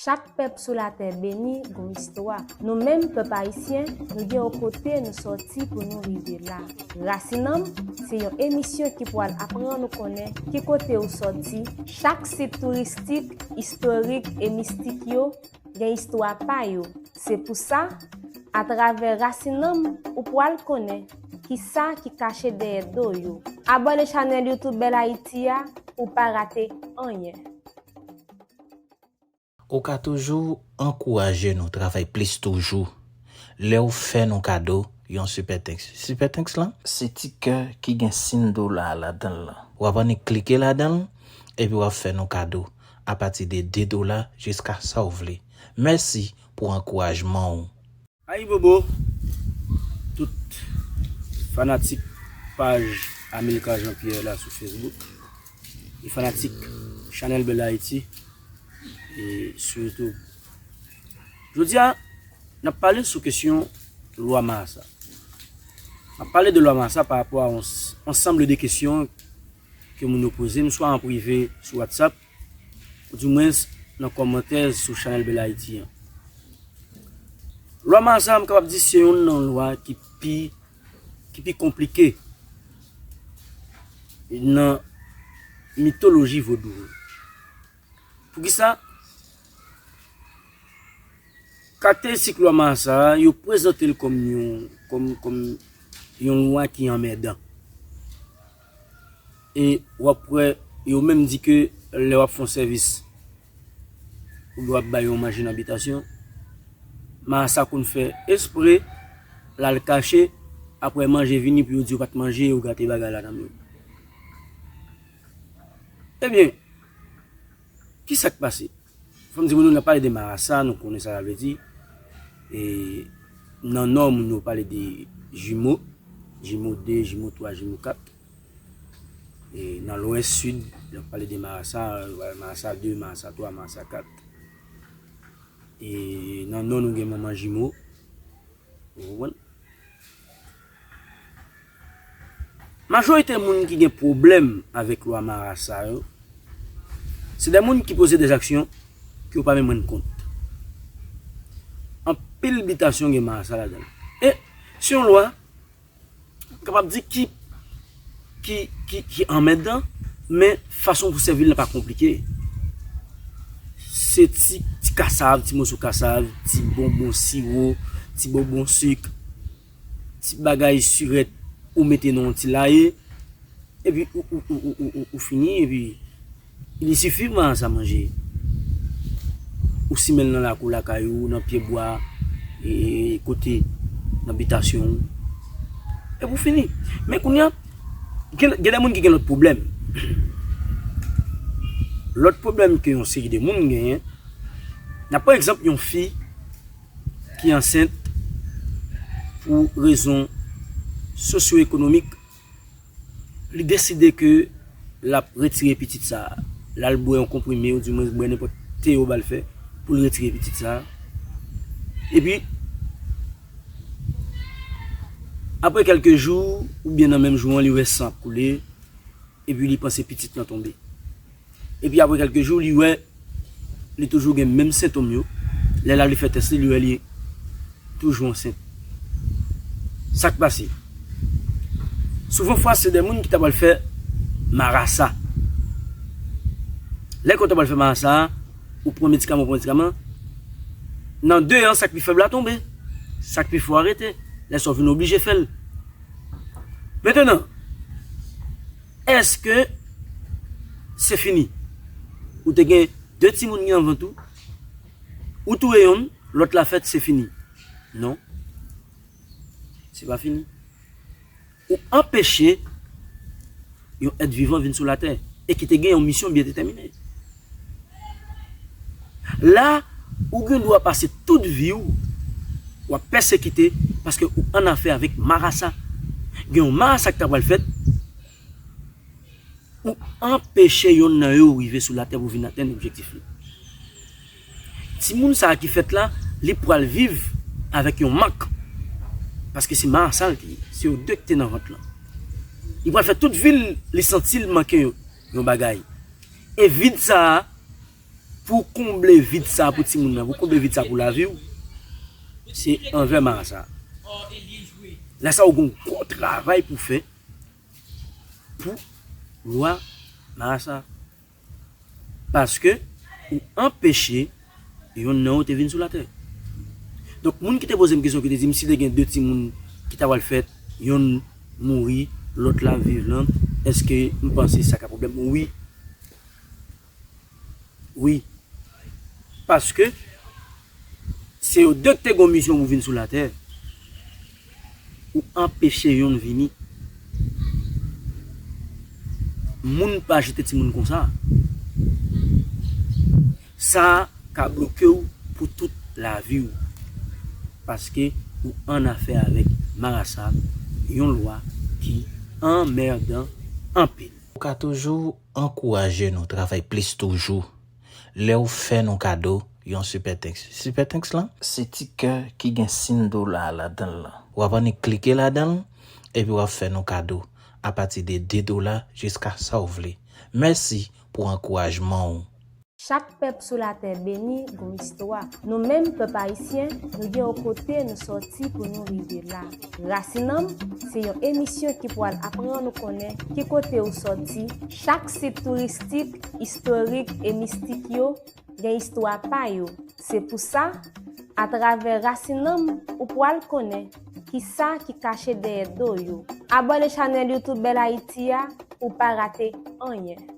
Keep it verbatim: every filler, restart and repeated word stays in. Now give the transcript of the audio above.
Chak pèp sou latè beni gon istwa. Nou menm pèp ayisyen, nou gen yon kote nou sòti pou nou rive la. Rasinanm se yon emisyon ki pral aprann ou konnen ki kote ou sòti. Chak sit touristik, istorik e mistik yo gen istwa pa yo. Se pou sa, atravè Rasinanm, ou pral konnen kisa ki kache dèyè do yo. Abòne chanèl YouTube Bèl Ayiti a pou w pa rate anyen. Ou ka toujou ankouraje nou travay plis toujou lè w fè nou kado yon Super Thanks. Super Thanks lan se ti kè ki gen siy dola a ladan l lan. W ap annik klike ladan l epi w ap fè nou kado apati de de dola jiska sa w vle. Mèsi pou ankourajman w. Ayibobo tout fanatik paj Amilcar Jean Pierre la sou Facebook e fanatik chanèl Bèl Ayiti e sou YouTube. Jodi a, n ap pale sou kesyon lwa Marasa. N ap pale de lwa Marasa pa rapò a yon ansanm de kesyon ke moun yo poze m swa an prive sou WhatsApp ou dimwens nan kòmantè sou chanèl Bèl Ayiti an. Lwa Marasa, m kapab di se youn nan lwa ki pi ki pi konplike nan mitoloji vodou an. Poukisa? Karakteristik lwa Marasa a, yo prezante l kòm yon kòm kòm yon lwa ki anmèdan. E w ap wè yo menm di ke lè w ap fè yon sèvis oubyen w ap bay yon manje nan bitasyon, Marasa konn fè espre l al kache apre manje vini pou yo di yo pa t manje, yo gate bagay la nan men w. Ebyen, kisa k pase? Fò m di moun yo, n ap pale de Marasa, nou konnen sa sa vle di. E nan Nò, moun yo pale de Jimo, Jimo de, Jimo twa, Jimo kat. E nan Lwès, Sid, n ap pale de Marasa, Marasa de, Marasa twa, Marasa kat. E nan Nò, nou gen Manman Jimo. Ou konprann? Majorite moun ki gen pwoblèm avèk lwa Marasa yo, se de moun ki poze de aksyon ke yo pa menm rann kont. Anpil bitasyon gen Marasa ladan l. E se yon lwa, m kapab di ki ki ki ki anmèdan, men fason pou sèvi l la pa konplike. Se ti ti kasav, ti moso kasav, ti bonbon siwo, ti bonbon sik, ti bagay sirèt ou mete nan yon ti laye, epi ou ou ou ou ou ou fini, epi li sifi Marasa manje. Ou simen l nan lakou lakay ou, nan pye bwa, e kote, nan bitasyon w. Epi w fini. Men kounye a, gen gen de moun ki gen lòt pwoblèm. Lòt pwoblèm ke yon seri de moun genyen, n ap pran egzanp yon fi ki ansent pou rezon sosyo-ekonomik, li deside ke l ap retire pitit sa a. L al bwè yon konprime, oudimwens bwè nenpòt te yo ba l fè pou l retire pitit sa a. Epi, apre kèlke jou, oubyen nan menm jou an, li wè san ap koule, epi li panse pitit lan tonbe. Epi apre kèlke jou, li wè li toujou gen menm sentòm yo. Lè l al fè tès li, li wè li toujou ansent. Sa k pase? Souvan fwa, se de moun ki ta pral fè marasa. Lè ke w ta pral fè marasa a, ou pran medikaman, ou pran medikaman, nan de an, sa k pi fèb la tonbe, sa k pi fò a rete. Lè sa a, w vin oblije fè l. Mentenan, èske se fini? Ou te gen de timoun ki nan vant ou, ou touye yonn, lòt la fèt, se fini. Non. Se pa fini. Ou anpeche yon èt vivan vin sou latè e ki te gen yon misyon byen detèmine. La, ou gen dwa pase tout vi w, w ap pèsekite paske ou annafè avèk marasa. Gen yon marasa ki ta pral fèt, ou anpeche yonn nan yo rive sou latè pou vin atenn objektif li. Timoun sa a ki fèt la, li pral viv avèk yon mak. Paske se marasa l te ye. Se yo de ki te nan vant lan. Li pral fè tout vi l, li santi l manke yon, yon bagay. E vid sa a, pou konble vid sa pou timoun nan, pou konble vid sa pou lavi w, se anvè marasa. Lè sa ou gen yon gwo travay pou fè pou lwa marasa. Paske ou anpeche yonn nan yo te vin sou latè. Donk, moun ki te poze m kesyon, ki te di m si te gen de timoun ki ta pral fèt, yonn mouri, lòt la viv lan, èske m panse sa ka pwoblèm? Wi. Wi. Paske se yo de ki te gen yon misyon pou vin sou latè. Ou anpeche yonn vini. Moun pa jete timoun konsa. Sa ka bloke w pou tout lavi w. Paske ou an afè avèk marasa, yon lwa ki anmèdan anpil. Ou ka toujou ankouraje nou travay plis toujou lè w fè nou kado yon Super Thanks. Super Thanks lan se ti kè ki gen siy dola a ladan l lan. W ap annik klike ladan l, epi w ap fè nou kado apati de de dola jiska sa w vle. Mèsi pou ankourajman w. Chak pèp sou latè beni gon istwa. Nou menm pèp ayisyen, nou gen yon kote nou sòti pou nou rive la. Rasin Nanm se yon emisyon ki pwal aprann ou konnen ki kote ou sòti. Chak sit touristik, istorik e mistik yo gen istwa pa yo. Se pou sa, atravè Rasin Nanm, ou pwal konnen kisa ki kache dèyè do yo. Abòne chanèl YouTube Bèl Ayiti a pou w pa rate anyen.